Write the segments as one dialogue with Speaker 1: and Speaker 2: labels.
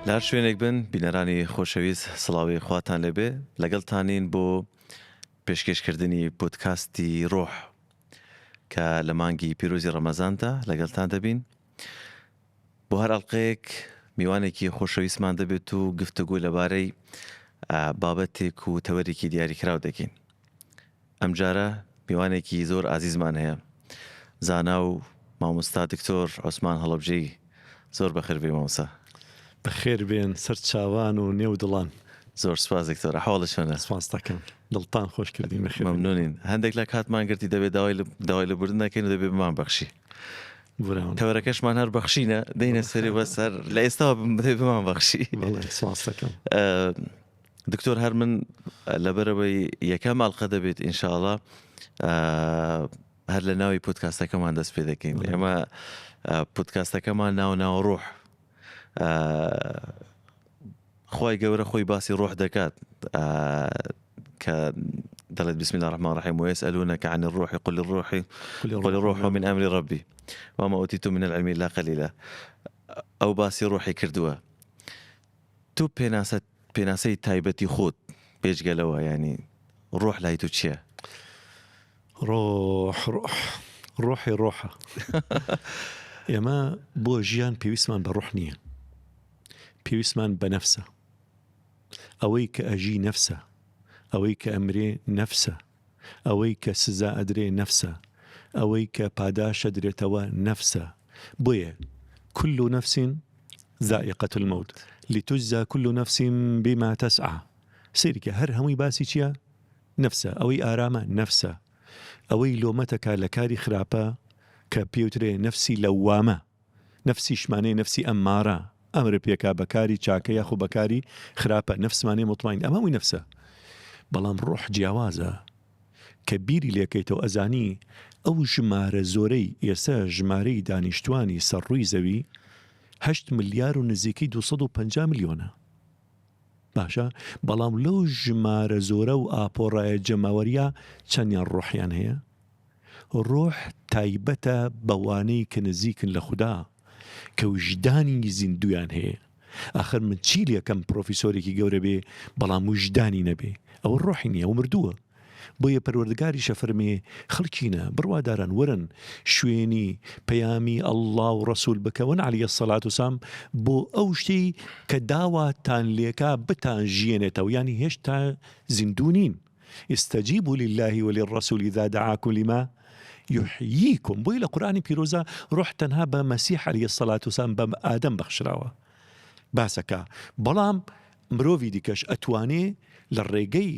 Speaker 1: لە هەر شوێنێک بن بینەرانی خۆشەویست سڵاوی خواتان لێبێ لەگەڵتانین بۆ پێشکێشکردنی پۆدکاستی ڕۆح کە لە مانگی پیرۆزی ڕەمەزاندا لەگەڵتان دەبین بۆ هەر ئەڵلقەیەک میوانێکی خۆشەویستمان دەبێت و گفتوگۆ لەبارەی بابەتێک و تەوەرێکی دیاریکراو دەکەین ئەمجارە میوانێکی زۆر ئازیزمان هەیە زانا و مامۆستا دکتۆر عوسمان هەڵەبجەیی زۆر بەخێر بێی مامۆستا.
Speaker 2: بەخێر بێن سەر چاوان و نێو دڵان.
Speaker 1: زۆر سپاس دکتۆر ئەحواڵت چۆنە؟
Speaker 2: سپاست دەکەم دڵتان خۆش کردین بەخێر بێن.
Speaker 1: مەمنونین هەندێک لە کاتمان گرتی دەبێ داوای داوای لێبوردن دەکەین و دەبێ بمان بەخشی.
Speaker 2: براون.
Speaker 1: تەوەرەکەشمان هەر بەخشینە دەینە سەری بەس هەر لە ئێستاوە دەبێ بمان بەخشی.
Speaker 2: بەڵێ سپاست دەکەم.
Speaker 1: دکتۆر هەر من لەبەرەوەی یەکەم ئەڵقە دەبێت ئینشاءڵا هەر لە ناوی پۆدکاستەکەمان دەست پێ دەکەین ئێمە پۆدکاستەکەمان ناو ناوە ڕۆح خی گەورە خۆی باسی ڕۆح دەکات کە دەڵێت بسم الله الرحمن الرحيم ويسألونك عن الروح قل الروح قل الروح من أمر ربي وما أوتيتم من العلم إلا قليلا ئەو باسی ڕۆحی کردووە تۆ پێناسە پێناسەی تایبەتی خۆت بێجگە لەوە یانی ڕۆح لای تۆ چییە؟
Speaker 2: ڕۆح ڕۆح ڕۆحی ڕۆحە ئێمە بۆ ژیان پێویستمان بە ڕۆح نییە پێویستمان بە نەفسە ئەوەی کە ئەژی نەفسە ئەوەی کە ئەمرێ نەفسە ئەوەی کە سزا ئەدرێ نەفسە، ئەوەی کە پاداشت ئەدرێتەوە نەفسە، بۆیە، کل نفس ذائقە الموت لتجزی کل نفس بما تسعی، سەیری کە هەر هەمووی باسی چیە؟ نەفسە، ئەوەی ئارامە نەفسە، ئەوەی لۆمەتەکا لە کاری خراپە کە پێوترێ نەفسی لەوامە، نەفسیش مانای نەفسی ئەممارە، ئەمر پێکا بە کاری چاکە یاخۆ بە کاری خراپە، نەفس مانای موتمەئین، ئەمە هەمووی نەفسە. بەڵام ڕۆح جیاوازە، کە بیری لێکەیتەوە ئەزانی ئەو ژمارە زۆرەی ئێستا ژمارەی دانیشتوانی سەر ڕووی زەوی هەشت ملیار و نزیکەی 250 ملیۆنە. باشە بەڵام لەو ژمارە زۆرە و ئاپۆڕایە جەماوەریە چەندیان ڕۆحیان هەیە؟ ڕۆح تایبەتە بەوانەی کە نزیکن لە خودا، کە ویژدانی زیندوویان هەیە. ئاخر من چی لێکەم پرۆفیسۆرێکی گەورە بێ بەڵام ویژدانی نەبێ؟ ئەوە ڕۆحی نییە، ئەوە مردووە. بۆیە پەروەردگاریش ئەفەرمێ، خەڵکینە، بڕواداران وەرن شوێنی پەیامی ئەڵڵا و ڕەسوول بکەون علیە الصلوة والسلام بۆ ئەو شتەی کە داواتان لێکا بتانژیێنێتەوە، یانی هێشتا زیندوو نین. استجیبوا للە وللرسول اذا دعاکم لما یحییکم بۆیە لە قورئانی پیرۆزا ڕۆح تەنها بە مەسیح علیە الصلوە والسلام بە ئادەم بەخشراوە باسەکە بەڵام مرۆڤی دیکەش ئەتوانێ لە ڕێگەی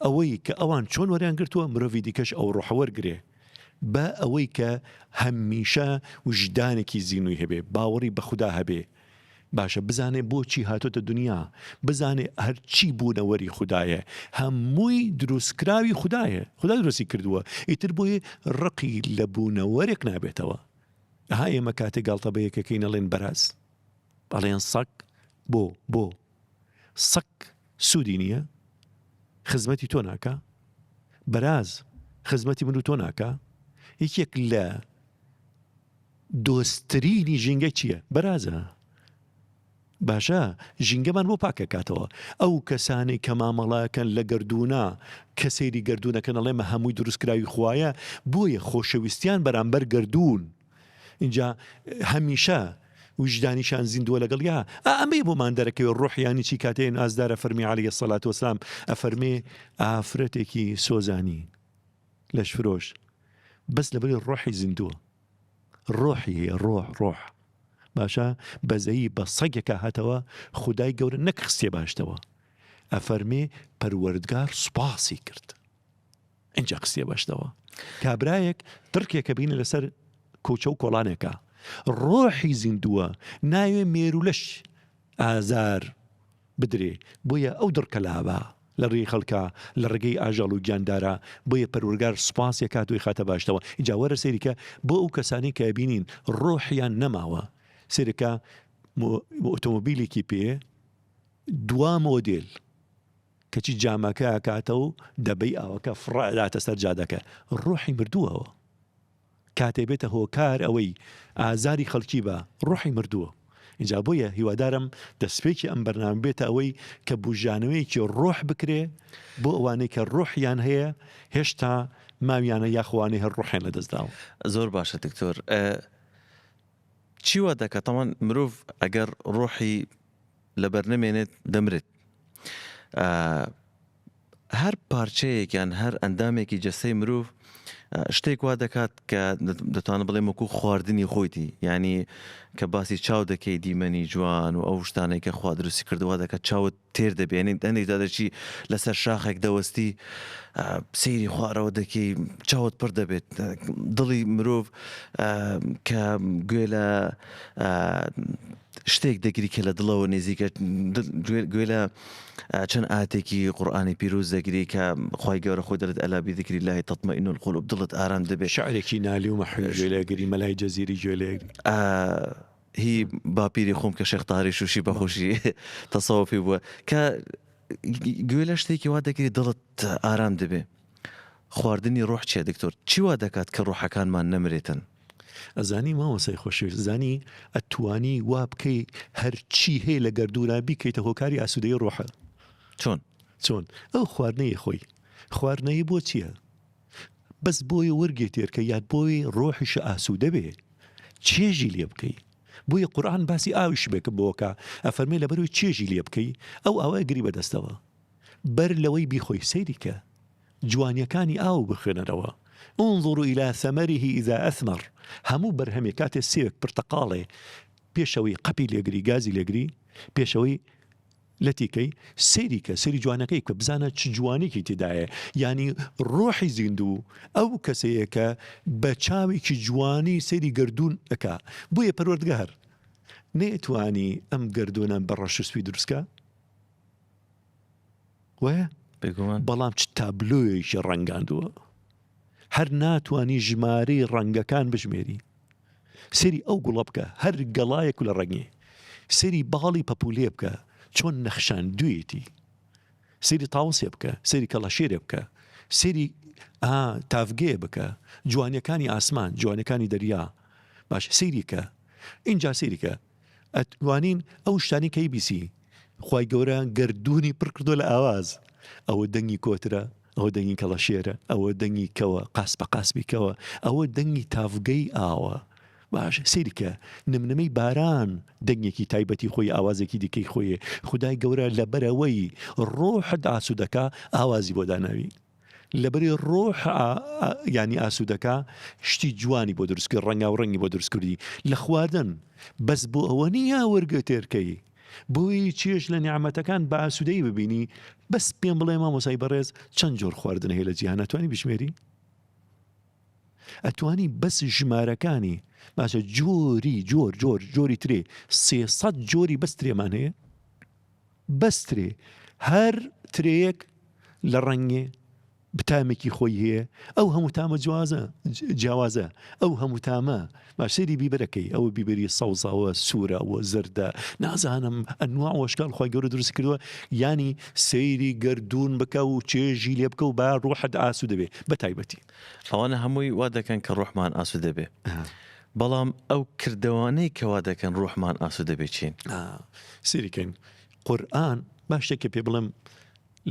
Speaker 2: ئەوەی کە ئەوان چۆن وەریان گرتووە مرۆڤی دیکەش ئەو ڕۆحە وەرگێ بە ئەوەی کە هەمیشە وژدانێکی زینوی هەبێ باوەڕی بە خودا هەبێ باشە بزانێ بۆچی هاتۆتە دنیا بزانێ هەرچی بوونەوەری خودایە هەمووی دروستکراوی خودایە خودا دروستی کردووە ئیتر بۆیە ڕقی لە بوونەوەرێک نابێتەوە ئەها ئێمە کاتێ گاڵتە بە یەکەکەی نەڵێن بەراز ئەڵێن سەگ بۆ بۆ سەگ سوودی نییە خزمەتی تۆ ناکا بەراز خزمەتی من و تۆ ناکا یەکێک لە دۆستترینی ژینگە چییە؟ بەرازە. باشە ژینگەمان بۆ پاکەکاتەوە. ئەو کەسانەی کە مامەڵەکەن لە گەردوونا کە سەیری گەردوونەکەن ئەڵێ مە هەمووی دروستکراوی خوایە بۆیە خۆشەویستیان بەرامبەر گەردوون ئینجا هەمیشە ویژدانیشان زیندووە لەگەڵ یا ئا ئەمەی بۆمان دەرەکەوێ ڕۆح یانی چی کاتێ نازدارە فەرمی عەلەیهی سەلات وەسلام ئەفەرمێ ئافرەتێکی سۆزانی لەشفرۆش بەس لەبەری ڕۆحی زیندووە ڕۆحی هەیە ڕۆح ڕۆح باشە بەزەیی بە سەگێکا هاتەوە خودای گەورە نەک خستیە باشتەوە ئەفەرمێ پەروەردگار سوپاسی کرد ئینجا خستیە باشتەوە کابرایەک دڕکێکە بینە لەسەر کۆچە و کۆڵانێکە ڕۆحی زیندووە ناوێ مێرولەش ئازار بدرێ بۆیە ئەو دڕکە لابا لە ڕێی خەڵکا لە ڕێگەی ئاژەڵ و گیاندارا بۆیە پەروەرگار سوپاسی ئەکات و ئەیخاتە باشتەوە ئینجا وەرە سەیری کە بۆ ئەو کەسانەی کە ئەبینین ڕۆحیان نەماوە سەیری کە ئۆتۆمۆبیلێکی پێ دوا مۆدێل کەچی جامەکە ئەکاتەوە دەبەی ئاوەکە فڕە ئەداتە سەر جادەکە ڕۆحی مردووەوە کاتێ بێتە هۆکار ئەوەی ئازاری خەڵکی بە ڕۆحی مردووە. ئینجا بۆیە هیوادارم دەستپێکی ئەم بەرنامە بێتە ئەوەی کە بوژانەوەیەکی ڕۆح بکرێ بۆ ئەوانەی کە ڕۆحیان هەیە هێشتا ماویانە یاخۆ ئەوانەی هەر ڕۆحیان لەدەست داوە.
Speaker 1: زۆر باشە دکتۆر چی وا دەکات تاوان مرۆڤ ئەگەر ڕۆحی لەبەر نەمێنێت دەمرێت هەر پارچەیەک یان هەر ئەندامێکی جەستەی مرۆڤ شتێک وا دەکات کە دەتوانم بڵێم وەکو خواردنی خۆیتی یعنی کە باسی چاو دەکەی دیمەنی جوان و ئەو شتانەی کە خوا دروستی کردووە دەکات چاوت تێر دەبێنیت هەندێک جار دەچی لەسەر شاخێک دەوەستی سەیری خوارەوە دەکەی چاوت پڕ دەبێت دڵی مرۆڤ کە گوێ لە شتێک دەگری کە لە دڵەوە نزیکە گوێ لە چەند ئاتێکی قورئانی پیرۆز دەگری کە خوای گەورە خۆی دەڵێت الا بذکر اللە تطمئن القلوب دڵت ئارام دەبێت.
Speaker 2: شعرێکی نالی و مەحوی گوێ لێ گری مەلای جزیری گوێ لێ گری.
Speaker 1: هی باپیری خۆم کە شێخ تاهری شوشی بەخۆشی تەسەوفی بووە کە گوێ لە شتێکی وا دەگری دڵت ئارام دەبێ. خواردنی ڕۆح چیە دکتۆر؟ چی وا دەکات کە ڕۆحەکانمان نەمرێتن؟
Speaker 2: ئەزانی مامۆستای خۆشەویست زانی ئەتوانی وا بکەی هەرچی هەیە لە گەردوونا بیکەیتە هۆکاری ئاسوودەیی ڕۆحە.
Speaker 1: چۆن؟
Speaker 2: چۆن؟ ئەو خواردنەی خۆی خواردنەی بۆ چییە؟ بەس بۆیە وەرگێ تێرکە یاد بۆی ڕۆحیشە ئاسوودە بێ چێژی لێ بکەی بۆیە قورئان باسی ئاویش بێکە بۆکە ئەفەرمێ لەبەرەوەی چێژی لێ بکەی ئەو ئاوە ئەگری بەدەستەوە بەر لەوەی بیخۆی سەیری کە جوانیەکانی ئاو بخوێنەرەوە، انظروا الی ثمره اذا اثمر، هەموو بەرهەمێک کاتێ سێوێک پرتەقاڵێ پێشەوەی قەپی لێگری گازی لێگری پێشەوەی لەتی کەی سەیری کە سەیری جوانەکەی بکە بزانە چ جوانێکی تێدایە یانی ڕۆحی زیندوو ئەو کەسەیە کە بە چاوێکی جوانی سەیری گەردوون ئەکا بۆیە پەروەردگار نەیتوانی ئەم گەردوونە بە ڕەش و سپی دروست کا وایە؟
Speaker 1: بێگومان.
Speaker 2: بەڵام چ تابلۆیەکی ڕەنگاندووە. هەر ناتوانی ژمارەی ڕەنگەکان بژمێری. سەیری ئەو گوڵە بکە، هەر گەڵایەک و لە ڕەنگێ. سەیری باڵی پەپوولەیە بکە، چۆن نەخشاندوویەتی. سەیری تاوسێ بکە، سەیری کەڵەشێرێ بکە، سەیری ئا تاڤگەیە بکە، جوانیەکانی ئاسمان، جوانیەکانی دەریا. باش سەیری کە. ئینجا سەیری کە. ئەتوانین ئەو شتانەی کە بیسی خوای گەورە گەردوونی پڕ کردووە لە ئاواز ئەوە دەنگی کۆترە ئەوە دەنگی کەڵەشێرە ئەوە دەنگی کەوە قاس بە قاسبی کەوە ئەوە دەنگی تاڤگەی ئاوە باش سەیری کە نمنمەی باران دەنگێکی تایبەتی خۆی ئاوازێکی دیکەی خۆی خدای گەورە لەبەرەوەی ڕۆحت ئاسوودەکە ئاوازی بۆ داناوی لەبەری ڕۆح یانی ئاسوودەکە شتی جوانی بۆ دروست کرد ڕەنگاو ڕەنگی بۆ دروست کردی لە خواردن بەس بۆ ئەوە نییە وەرگە تێرکەی بۆی چێژ لە نیعمەتەکان بە ئاسوودەی ببینی بەس پێم بڵێ مامۆسای بەڕێز چەند جۆر خواردن هەیە لە جیهان ئەتوانی بژمێری ئەتوانی بەس ژمارەکانی باشە جۆری جۆر جۆر جۆری ترێ 300 جۆری بەس ترێمان هەیە بەس ترێ هەر ترێیەک لە ڕەنگێ بتامێکی خۆی هەیە ئەو هەموو تامە جوازە جیاوازە ئەو هەموو تامە باش سەیری بیبەرەکەی ئەوە بیبەری سەوزە ئەوە سوورە ئەوە زەردە نازانم ئەنواع وەشکال خی گەورە دروست کردووە ینی سەیری گردون بکە و چێژی لێ بکە و با ڕۆحت ئاسو دەبێ بە تایبەتی
Speaker 1: ئەوانە هەمووی وا دەکەن کە ڕۆحمان ئاسو دەبێ بەڵام ئەو کردەوانەی کەوا دەکەن ڕۆحمان ئاسو دەبێ چین؟
Speaker 2: سەیری کەین قورئان با شتێکە پێ بڵێم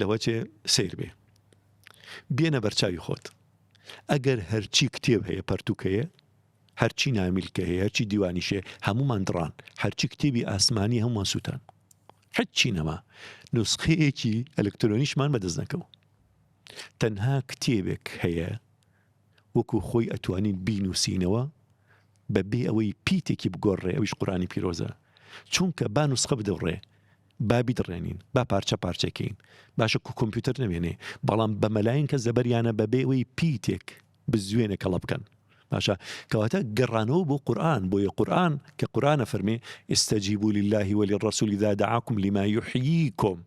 Speaker 2: لەوە چێ سەیر بێ بێنە بەرچاوی خۆت ئەگەر هەرچی کتێب هەیە پەرتوک هەیە هەرچی نامیلکە هەیە هەرچی دیوانیشێ هەمومان دڕان هەرچی کتێبی ئاسمانی هەمومان سووتان هەرچی نەما نسخەیەکی ئەلکترۆنیشمان بەدەست نەکەوت تەنها کتێبێک هەیە وەکو خۆی ئەتوانین بینوسینەوە بە بێ ئەوەی پیتێکی بگۆڕرێ ئەویش قورئانی پیرۆزە چونکە با نوسخە بدڕێ با بیدڕێنین با پارچە پارچەی کەین باشە کو کۆمپیوتەر نەمێنێ بەڵام بە مەلاین کەس لەبەریانە بە بێ ئەوەی پیتێک بزوێنێ کەڵە بکەن باشە کەواتە گەڕانەوە بۆ قورئان بۆیە قورئان کە قورئان ئەفەرمێ استجیبوا لله وللرسول اذا دعاکم لما یحییکم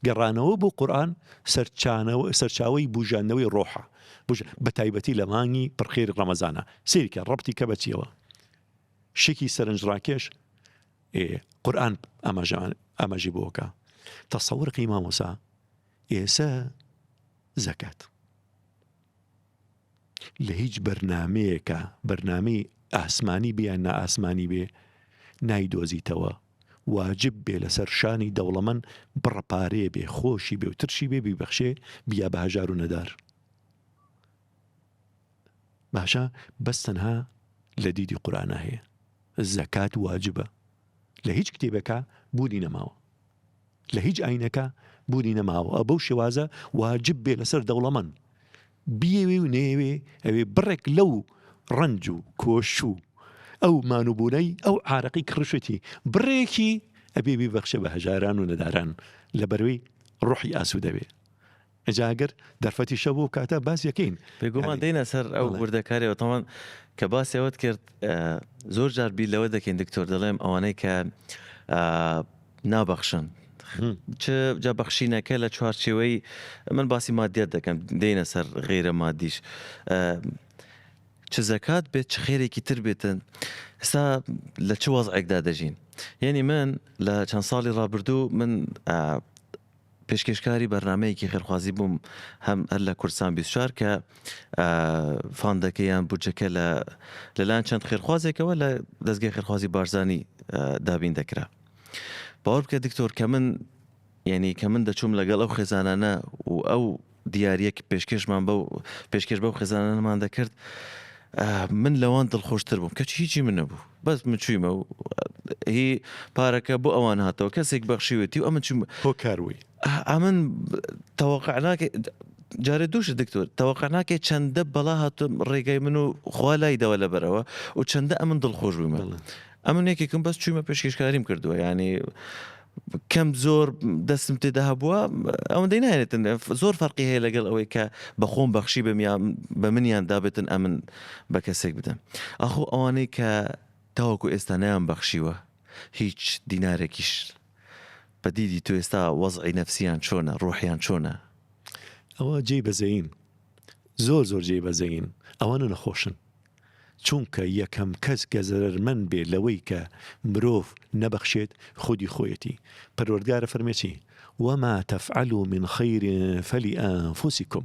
Speaker 2: گەڕانەوە بۆ قورئان سەرچانەوە سەرچاوەی بوژاندنەوەی ڕۆحە بوژ بە تایبەتی لە مانگی پڕخێری ڕەمەزانە سەیری کە ڕەبتی کە بە چیەوە شتێکی سەرنجڕاکێش ئێ قورئان ئاماژە ئاماژەی بۆ کە تەسەور کەی مامۆسا ئێسە زەکات لە هیچ بەرنامەیەکە بەرنامەی ئاسمانی بێ یان نائاسمانی بێ. نایدۆزیتەوە واجب بێ لەسەر شانی دەوڵەمەن بڕە پارەیە بێ خۆشی بێ و ترشی بێ بیبەخشێ بیا بە هەژار و نەدار. باشە بەس تەنها لە دیدی قورئانا هەیە زەکات واجبە لە هیچ کتێبێکا بوونی نەماوە لە هیچ ئاینەکە بوونی نەماوە ئە بەو شێوازە واجب بێ لەسەر دەوڵەمەند بیەوێ و نەیەوێ ئەوێ بڕێک لەو ڕەنج و کۆش و ئەو مانوبوونەی ئەو عارەقی کڕشێتی بڕێکی ئەبێ بیبەخشێ بە هەژاران و نەداران لە بەروی ڕۆحی ئاسوودەبێ ئینجا ئەگەر دەرفەتیش هەبوو ئەو کاتە باسی ئەکەین.
Speaker 1: بێگومان دێینە سەر ئەو وردەکاریەوە تاوان کە باسی ئەوەت کرد زۆر جار بیر لەوە دەکەین دکتۆر دەڵێم ئەوانەی کە نابەخشن چ جا بەخشینەکە لە چوارچێوەی من باسی مادیات دەکەم دێینە سەر غیرە مادیش چ زەکات بێت چ خێرێکی تر بێتن ئێستا لە چ وەزعێکدا دەژین یعنی من لە چەند ساڵی ڕابردوو من پێشکێشکاری بەرنامەیەکی خێرخوازی بووم هەم هەر لە کوردستان 24 کە فاندەکە یان بودجەکە لە لەلایەن چەند خێرخوازێکەوە لە دەستگای خێرخوازی بارزانی دابین دەکرا باوەڕ بکە دکتۆر کە من یعنی کە من دەچووم لەگەڵ ئەو خێزانانە و ئەو دیاریەک پێشکێشمان بەو پێشکێش بەو خێزانانەمان دەکرد من لەوان دڵخۆشتر بووم کەچی هیچی من نەبوو بەس من چوویمە و هی پارەکە بۆ ئەوان هاتەوە کەسێک بەخشیوێتی و ئەمن چووم
Speaker 2: هۆکار بووی
Speaker 1: ئەمن تەوەقع ناکەی جارێ دووش دکتۆر تەوەقع ناکەی چەندە بەڵا هاتم ڕێگای من و خوا لای داوە لەبەرەوە و چەندە ئەمن دڵخۆش بوومە ئەمن یەکێکم بەس چوومە پێشکێشکاریم کردووە یعنی کەم زۆر دەستم تێدا هەبووە ئەوەندەی نایەتن زۆر فەرقی هەیە لەگەڵ ئەوەی کە بە خۆم بەخشی بم یا بە منیان دابێتن ئەمن بە کەسێک بدەم ئاخۆ ئەوانەی کە تاوەکو ئێستا نەیان بەخشیوە هیچ دینارێکیش بە دیدی تۆ ئێستا وەزعی نەفسیان چۆنە ڕۆحیان چۆنە؟
Speaker 2: ئەوە جێی بەزەیین زۆر زۆر جێی بەزەیین ئەوانە نەخۆشن چونکە یەکەم کەس کە زەرەرمەند بێ لەوەی کە مرۆڤ نەبەخشێت خودی خۆیەتی پەروەردگار ئەفەرمێ چی وما تفعلوا من خیر فلانفسکم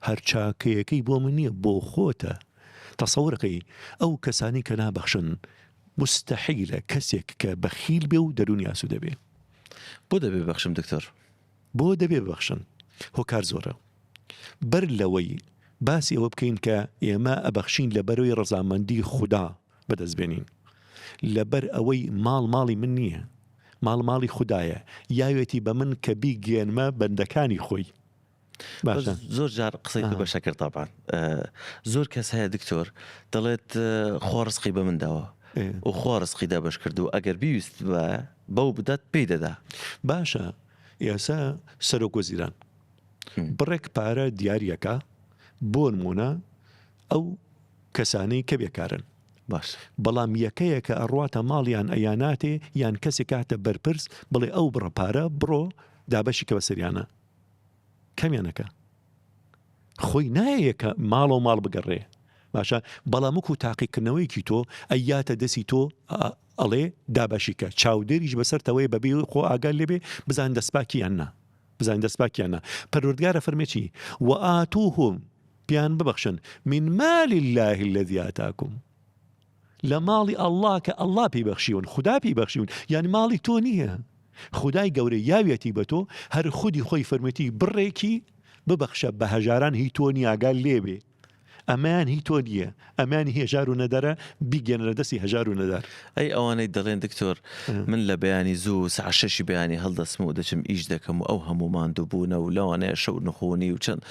Speaker 2: هەر چاکەیەکەی بۆ من نیە بۆ خۆتە تەسەورەکەی ئەو کەسانی کە نابەخشن مستحیلە کەسێک کە بەخیل بێ و دەرونی ئاسوودە بێ.
Speaker 1: بۆ دەبێ ببەخشم دکتۆر؟
Speaker 2: بۆ دەبێ ببەخشن؟ هۆکار زۆرە. بەر لەوەی باسی ئەوە بکەین کە ئێمە ئەبەخشین لەبەرەوەی ڕەزامەندی خودا بەدەست بێنین لەبەر ئەوەی ماڵ ماڵی من نییە ماڵ ماڵی خودایە یاوێتی بە من کە بیگەێنمە بەندەکانی خۆی
Speaker 1: باشە زۆر جار قسەی تو بەشە کرد تاپان زۆر کەس هەیە دکتۆر دەڵێت خوا ڕزقی بە من داوە و خوا ڕزقی دابەش کردو ئەگەر بیویست بە بەو بدات پێی دەدا
Speaker 2: باشە ئێسا سەرۆک وەزیران بڕێک پارە دیاریەکا بۆنمونە ئەو کەسانەی کە بێکارن
Speaker 1: باش
Speaker 2: بەڵام یەکەیەکە ئەڕواتە ماڵیان ئەیاناتێ یان کەسێک هاتە بەرپرس بڵێ ئەو بڕە پارە بڕۆ دابەشی کە بەسەریانە کامیانەکە خۆی نایە کە ماڵەوە ماڵ بگەڕێ باشە بەڵام وەکو تاقیکردنەوەیەکی تۆ ئەیاتە دەسی تۆ ئەڵێ دابەشیکە چاودێریش بەسەر تەوەی بەبێ خۆ ئاگال لێبێ بزان دەستپاکی یان نا بزانین دەستپاکیان نا پەروەردگار ئەفەرمێ چی وآتوهم پێیان ببەخشن من مال الله الذي آتاكم لە ماڵی ئەڵڵا کە ئەڵڵا پێی بەخشیون خودا پێی بەخشیون یعنی ماڵی تۆ نییە خودای گەورە یاویەتی بە تۆ هەر خودی خۆی فەرمێتی بڕێکی ببەخشە بە هەژاران هی تۆ نییە ئاگات لێبێ ئەمەیان هی تۆ نییە ئەمەیان هی هەژار و نەدارە بیگەنرە دەستی هەژار و نەدار.
Speaker 1: ئەی ئەوانەی دەڵێن دکتۆر من لە بەیانی زوو سەعات شەشی بەیانی هەڵدەستم و دەچم ئیش دەکەم و ئەو هەموو ماندووبوونە و لەوانەیە شەو نخوونی و چەند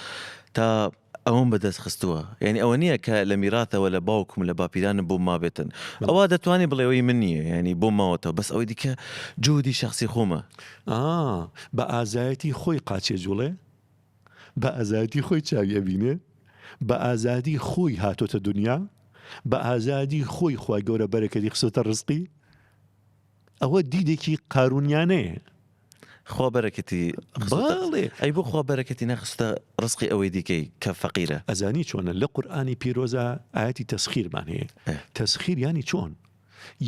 Speaker 1: تا ئەوەم بەدەست خستووە یانی ئەوە نییە کە لە میراتەوە لە باوکم لە باپیرانم بۆم مابێتن ئەوە دەتوانی بڵێ ئەوەی من نییە یانی بۆم ماوەتەوە بەس ئەوەی دیکە جوودی شەخسی خۆمە.
Speaker 2: ئا بە ئازایەتی خۆی قاچێ جوڵێ؟ بە ئازادی خۆی چاوی ئەبینێ بە ئازادی خۆی هاتۆتە دنیا بە ئازادی خۆی خوای گەورە بەرەکەتی خستۆتە ڕزقی ئەوە دیدێکی قارونیانەیە
Speaker 1: خوا بەرەکەتی
Speaker 2: بەڵێ
Speaker 1: ئەی بۆ خوا بەرەکەتی نەخستە ڕزقی ئەوەی دیکەی کە فەقیرە
Speaker 2: ئەزانی چۆنە لە قورئانی پیرۆزا ئایەتی تەسخیرمان هەیە تەسخیر یانی چۆن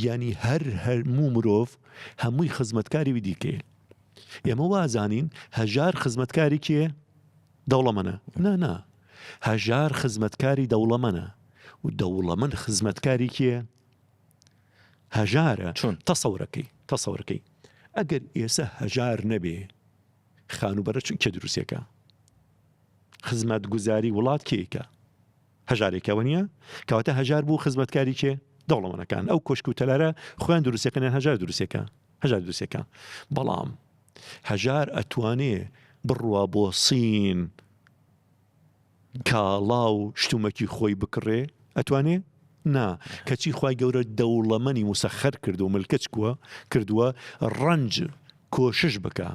Speaker 2: یانی هەر هەموو مرۆڤ هەمووی خزمەتکاری وی دیکەیە ئێمە وازانین هەژار خزمەتکاری کێ دەوڵەمەنە نا نا هەژار خزمەتکاری دەوڵەمەنە و دەوڵەمەند خزمەتکاری کێ؟ هەژارە
Speaker 1: چۆن؟
Speaker 2: تەسەورەکەی تەسەورەکەی ئەگەر ئێسە هەژار نەبێ خانووبەرە چون کێ دروستێکە خزمەتگوزاری وڵات کێ ئەیکا؟ هەژارێکە وە نییە؟ کەواتە هەژار بوو خزمەتکاری کێ؟ دەوڵەمەنەکان ئەو کۆشک و تەلارە خۆیان دروستەکەن یان هەژار دروستێکە هەژار دروستێکە بەڵام هەژار ئەتوانێ بڕوا بۆ سین کاڵا و شتومەکی خۆی بکڕێ؟ ئەتوانێ؟ نا، کەچی خوای گەورە دەوڵەمەنی موسەخەر کردووە، ملکەچ کووە کردووە، ڕەنج کۆشش بکا،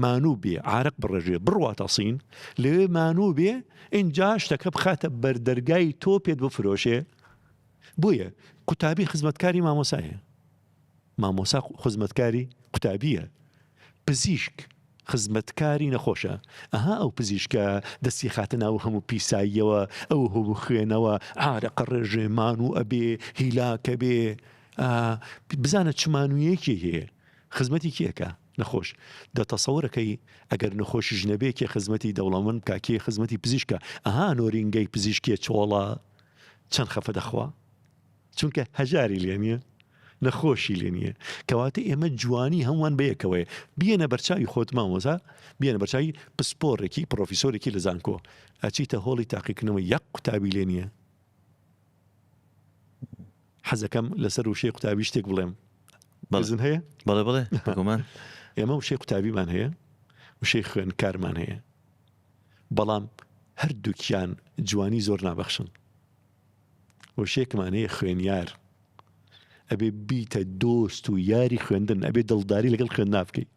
Speaker 2: مانوو بێ، عارەق بڕێژێ، بڕواتە سین، لەوێ مانوو بێ، ئینجا شتەکە بخاتە بەردەرگای تۆ پێت بفرۆشێ. بۆیە قوتابی خزمەتکاری مامۆسایە. مامۆسا خزمەتکاری قوتابییە. پزیشک خزمەتکاری نەخۆشە. ئەها ئەو پزیشکە دەستی خاتە ناو هەموو پیساییەوە، ئەو هەموو خوێنەوە، عارەقە ڕێژێ، مانوو ئەبێ، هیلاکە بێ. ئا بزانە چ مانوویەکی هەیە. خزمەتی کێ ئەکا؟ نەخۆش. دە تەسەورەکەی ئەگەر نەخۆشیش نەبێ کێ خزمەتی دەوڵەمەند بکا، کێ خزمەتی پزیشک کا؟ ئەها نۆرینگەی پزیشکێ چۆڵە چەند خەفە دەخوا؟ چونکە هەژاری لێ نیە نەخۆشی لێ نیە کەواتە ئێمە جوانی هەمووان بەیەکەوەیە بیەنە بەرچاوی خۆت مامۆسا بیەنە بەرچاوی پسپۆڕێکی پرۆفیسۆرێکی لە زانکۆ ئەچیتە هۆڵی تاقیکردنەوە یەک قوتابی لێ نیە حەزەکەم لەسەر وشەی قوتابی شتێک بڵێم بەزن هەیە
Speaker 1: بەڵێ بڵێ بێگومان
Speaker 2: ئێمە وشەی قوتابیمان هەیە وشەی خوێندکارمان هەیە بەڵام هەردووکیان جوانی زۆر نابەخشن وشەیەکمان هەیە خوێنیار ئەبێ بیتە دۆست و یاری خوێندن ئەبێ دڵداری لەگەڵ خوێندنا بکەی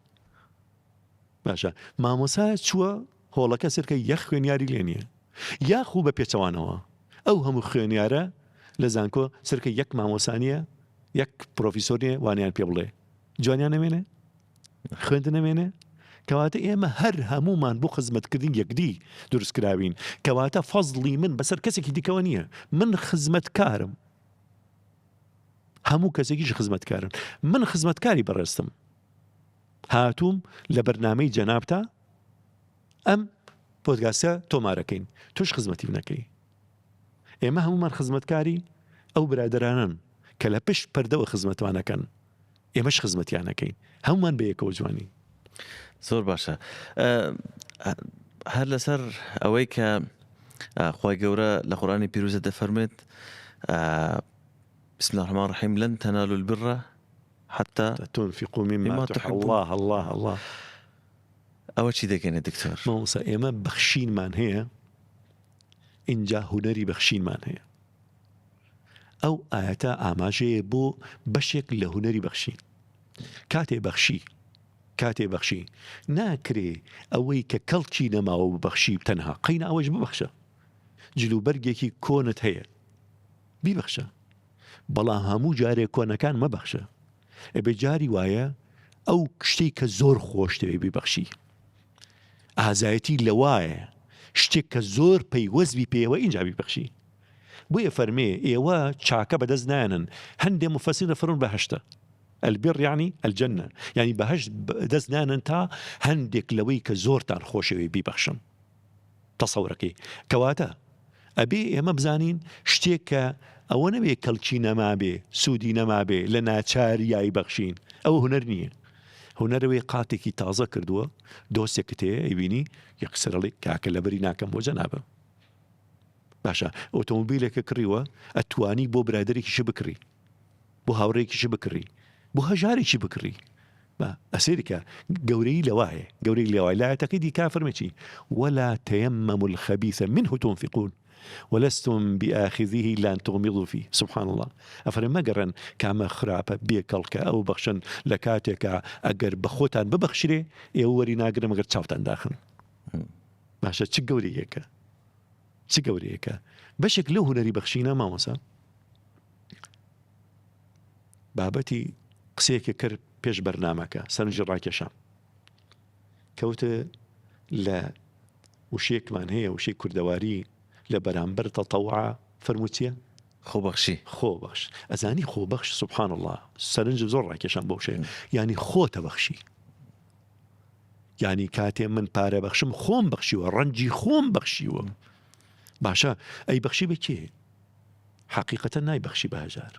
Speaker 2: باشە مامۆسا چووە هۆڵەکە سرکە یەک خوێنیاری لێ نییە یاخو بە پێچەوانەوە ئەو هەموو خوێنیارە لە زانکۆ سرکە یەک مامۆسانیە یەک پرۆفیسۆر نیە وانیان پێ بڵێ جوانیان نەمێنێ خوێندن نەمێنێ؟ کەواتە ئێمە هەر هەموومان بۆ خزمەتکردنی یەکدی دروست کراوین، کەواتە فەزڵی من بەسەر کەسێکی دیکەوە نییە، من خزمەتکارم، هەموو کەسێکیش خزمەتکارن، من خزمەتکاری بەڕێزتم، هاتووم لە بەرنامەی جەنابتا ئەم پۆدکاستە تۆمارەکەین، تۆش خزمەتی منەکەی. ئێمە هەموومان خزمەتکاری ئەو برادەرانەن کە لە پشت پەردەوە خزمەتمان ئەکەن. ئێمەش خزمەتیان ئەکەین هەموومان بەیەکەوە جوانین.
Speaker 1: زۆر باشە هەر لەسەر ئەوەی کە خوای گەورە لە قورئانی پیرۆزە دەفەرمێت بسم الله الرحمن الرحیم لن تنالوا البر حتى
Speaker 2: تنفقوا مما تحبون الله الله الله
Speaker 1: ئەوە چی دەگەێنێت دکتۆر؟
Speaker 2: مامۆستا ئێمە بەخشینمان هەیە ئینجا هونەری بەخشینمان هەیە ئەو ئایەتە ئاماژەیە بۆ بەشێک لە هونەری بەخشین. کاتێ بەخشی، کاتێ بەخشی، ناکرێ ئەوەی کە کەڵکی نەماوە ببەخشی تەنها، قەینا ئەوەش ببەخشە. جلوبەرگێکی کۆنت هەیە، بیبەخشە. بەڵام هەموو جارێ کۆنەکان مەبەخشە. ئەبێ جاری وایە ئەو شتەی کە زۆر خۆشتەوێ بیبەخشی. ئازایەتی لەوایە شتێک کە زۆر پەیوەست بی پێیەوە ئینجا بیبەخشی. بۆیە فەرمێ ئێوە چاکە بەدەست نایەنن هەندێ مفەسرین دەفەرموون بەهەشتە البر یعنی الجنە یعنی بەهەشت بەدەست نانن تا هەندێک لەوەی کە زۆرتان خۆشەوێ بیبەخشن تەسەورەکەی کەواتە ئەبێ ئێمە بزانین شتێک کە ئەوە نەبێ کەڵکی نەمابێ سوودی نەمابێ لە ناچاریایی بەخشین ئەوە هونەر نییە هونەرەوەی قاتێکی تازە کردووە دۆستێکت هەیە ئەیبینی یەکسەرڵی کاکە لەبەری ناکەم بۆ جەنابم باشە ئۆتۆمۆبیلێکە کڕیوە ئەتوانی بۆ برادێکیشی بکڕی بۆ هاوڕێکیشی بکڕی بۆ هەژارێکی بکڕی با ئەسێریکە گەورەی لەوایە گەورەی لەوای لایەتەکەی دیکە فەرمێکی ولا تيمموا الخبيث منه تنفقون ولستم بآخذه إلا أن تغمضوا فيه سبحان الله ئەفەرمێ مەگەڕێن کامە خراپە بێ کەڵکە ئەو بەخشن لە کاتێکا ئەگەر بە خۆتان ببەخشرێ ئێوە وەری ناگرن مەگەر چاوتان داخن باشە چ گەورەیەکە چ گەورەیەکە بەشێک لەو هونەری بەخشینە مامۆسا بابەتی قسەیەکە کرد پێش بەرنمەکە سەرنجی ڕاکێشام کەوتە لە وشەیەکمان هەیە وشەی کوردەواری لە بەرامبەر تەتەوع فەرموو چییە؟
Speaker 1: خۆبەخشی.
Speaker 2: خۆبەخش ئەزانی خۆبەخش سبحان اللە سەرنجم زۆر ڕاکێشام بەو شەیە یانی خۆتە بەخشی یانی کاتێ من پارە بەخشم خۆم بەخشیوە ڕەنجی خۆم بەخشیوە باشە ئەی بەخشی بە کێ حەقیقەتە نایبەخشی بە هەژار.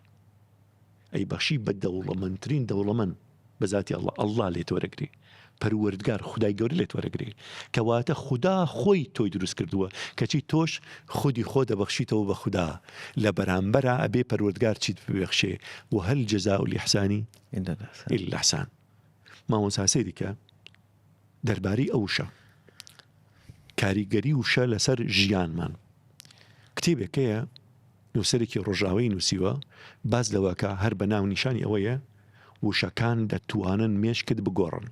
Speaker 2: ئەیبەخشی بە دەوڵەمەندترین دەوڵەمەند بە زاتی اللە اللە لێت وەرەگرێ پەروەردگار خودای گەورە لێت وەرەگرێ کەواتە خودا خۆی تۆی دروست کردووە کەچی تۆش خودی خۆت ئەبەخشیتەوە بە خودا لە بەرامبەرا ئەبێ پەروەردگار چیت ببەخشێ وهل جزاء الاحسان الا الاحسان مامۆستا سەیری کە دەربارەی ئەو وشە کاریگەری وشە لەسەر ژیانمان کتێبێک هەیە نووسەرێکی ڕۆژاوایی نووسیوە باس لەوەکە هەر بە ناونیشانی ئەوەیە وشەکان دەتوانن مێشکت بگۆڕن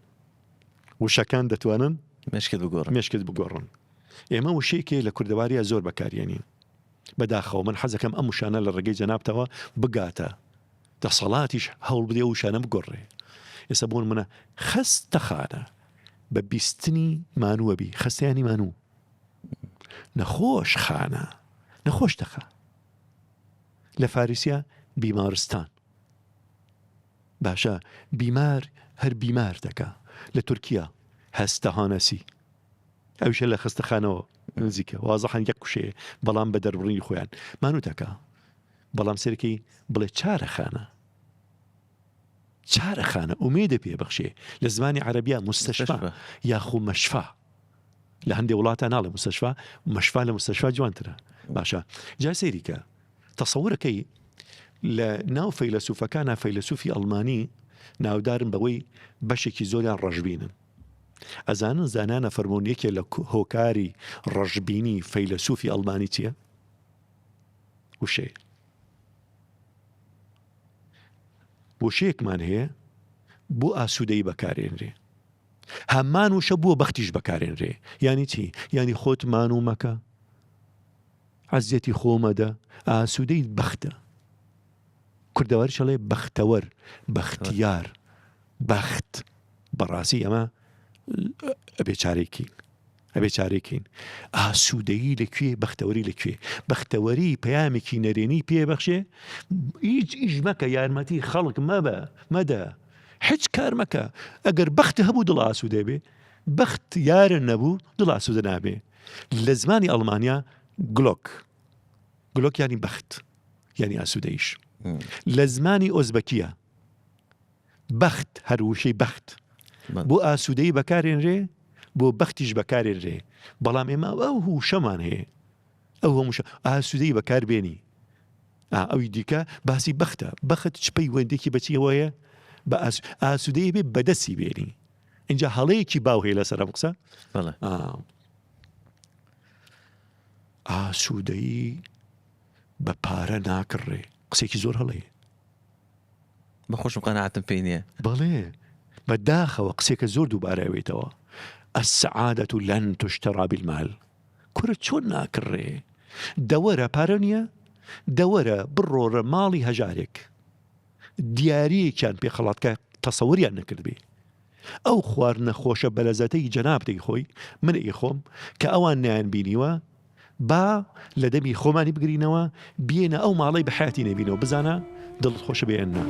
Speaker 2: وشەکان دەتوانن
Speaker 1: مێشکت بگۆڕن
Speaker 2: مێشکت بگۆڕن ئێمە وشەیەکی لە کوردەواریە زۆر بەکارێنین بەداخەوە من حەزەکەم ئەم وشانە لە ڕێگەی جەنابتەوە بگاتە دەسەڵاتیش هەوڵ بدێ وشانە بگۆڕێ ئێستا بۆ منە خەستەخانە بە بیستنی مانووە بی خەستیانی مانوو نەخۆش خانە نەخۆش دەخا لە فارسیا بیمارستان باشە بیمار هەر بیمار دەکا لە تورکیا هەستەهانەسی ئەویشە لە خەستەخانەوە نزیکە وازەحان یەک کوشەیە بەڵام بە دەربڕینی خۆیان مانوو دەکا بەڵام سەرەکەی بڵێ چارەخانە چارەخانە ئومێدە پێ بەخشێ لە زمانی عەربیا مستەشفا یاخو مەشفا لە هەندێ وڵاتە ناڵێ مستەشفا مەشفا لە مستەشفا جوانترە باشە جا سەیری کە تەسەورەکەی لە ناو فەیلەسوفەکانە فەیلەسوفی ئەڵمانی ناودارن بەوەی بەشێکی زۆریان ڕەشبینن ئەزانن زانانە فەرمونون یەکێ لە هۆکاری ڕەشبینی فەیلەسوفی ئەڵمانی چییە؟ وشەیە وشەیەکمان هەیە بۆ ئاسوودەی بەکارێنرێ هەمان وشە بۆ بەختیش بەکارێنرێ یانی چی یانی خۆت مانوو مەکە عەزیەتی خۆ مەدە ئاسوودەی بەختە کوردەواری چڵێ بەختەوەر بەختیار بەخت بەڕاستی ئەمە ئەبێ چارێکین ئەبێ چارێکین ئاسوودەیی لەکوێ بەختەوەری لەکوێ بەختەوەری پەیامێکی نەرێنی پێ بەخشێ هیچ ئیش مەکە یارمەتی خەڵک مەبە مەدە هیچ کار مەکە ئەگەر بەخت هەبوو دڵ ئاسوودە بێ بەخت یارە نەبوو دڵ ئاسوودە نابێ لە زمانی ئەڵمانیا Glück Glück ینی بەخت ینی ئاسوودەیش لە زمانی ئۆزبەکیە بەخت هەر وشەی بەخت بۆ ئاسوودەی بەکارێنرێ بۆ بەختیش بەکارێنرێ بەڵام ئێمە ئەو وشەمان هەیە ئەو هەمووشە ئاسوودەی بەکاربێنی ئەوی دیکە باسی بەختە بەخت چ پەیوەندێکی بەچیەوەیە بە ئاسوودەی بێ بەدەستی بێنی اینجا هەڵەیەکی باو هەیە لەسەر ئەم قسە ئاسوودەیی بە پارە ناکڕێ قسێکی زۆر هەڵەیە
Speaker 1: بە خۆشم قەناعەتم پێی نییە.
Speaker 2: بەڵێ بە داخەوە قسێکە زۆر دووبارە ئەوێتەوە السعادة لن تشترى بالمال کورە چۆن ناکڕێ دەوەرە پارە نییە دەوەرە بڕۆرە ماڵی هەژارێک دیاریەکیان پێ خەڵات کە تەسەوریان نەکردبێ ئەو خواردنە خۆشە بەلەزەتەی جەنابت ئەیخۆی من ئەیخۆم کە ئەوان نەیان بینیوە با لە دەمی خۆمانی بگرینەوە بیێنە ئەو ماڵەی بە حەیاتی نەبینەوە بزانە دڵت خۆشە بێ یان نا.